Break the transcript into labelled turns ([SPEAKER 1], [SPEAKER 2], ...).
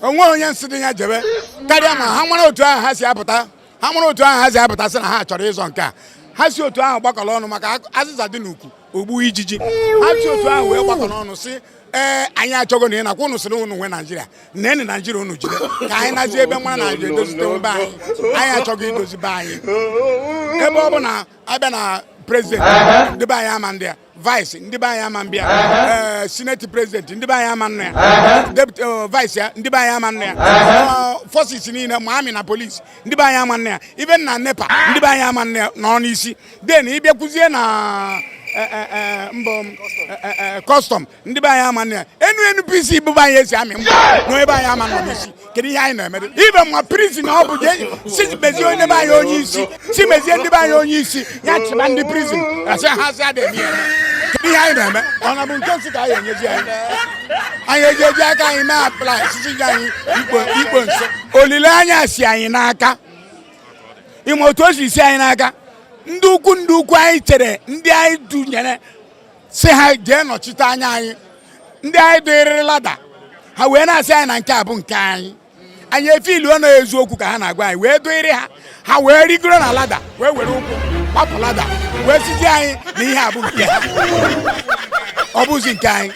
[SPEAKER 1] Onwe onye nsị dị ya jebe karịa ma ha mara otu ahụ ha si apụta, ha mara otu ahụ ha si apụta sị na ha chọrọ ịzọ nke a. Ha si otu ahụ gbakọrọ ọnụ maka azịza dị n'ukwu ogbu ijiji. Ha si otu ahụ wee gbakọrọ ọnụ sị, ee, anyị achọgo na ị nakwa unu sịrị unu nwe Naijiria, neenị Naijiria unu jide ka anyị nazie ebe mara na edozite be anyị. Anyị achọghị idozi be anyị, ebe ọ bụ na abịa na president, ndị be anyị ama ndị ya, vice, ndị be anyị ama mbịa, ee, senate president, ndị be anyị ama nna ya, deputy vice ya, ndị be anyị ama nna ya, forces niile, ma army na police, ndị be anyị ama nna ya, even na NEPA, ndị be anyị ama nna ya nọ n'isi. Then ịbịakwuzie na mbọ custom, ndị be anyị ama nna ya, enu NPC bụ be anyị esi amị mgbọ na ebe anyị ama nọ n'isi. Kedu ihe anyị na-emere ibe mma prison? Ọ bụ jee si mezie onye be anyị onye isi, si mezie ndị be anyị onye isi ya chịba ndị prison, asị ha sị adị eme ya. Kedu ihe anyị na-eme? Ọ na bụ nke nsị ka anyị enyezi anyị? Anyị eji eji aka anyị mee apply sisi ji anyị ikpo ikpo nso. Olileanya si anyị n'aka. Ịma otu o si si anyị n'aka? Ndị ukwu, ndị ukwu anyị chere, ndị anyị dunyere si ha jee nọchite anya anyị, ndị anyị dịrịrị ladder, ha wee na-asị anyị na nke a bụ nke anyị. Anyị efiluo na eziokwu ka ha na-agwa anyị, wee dịrị ha, ha wee rigoro na ladder, wee were ụkwụ gbapụ ladder, wee sizi anyị na ihe a bụ nke ha, ọ bụzi nke anyị.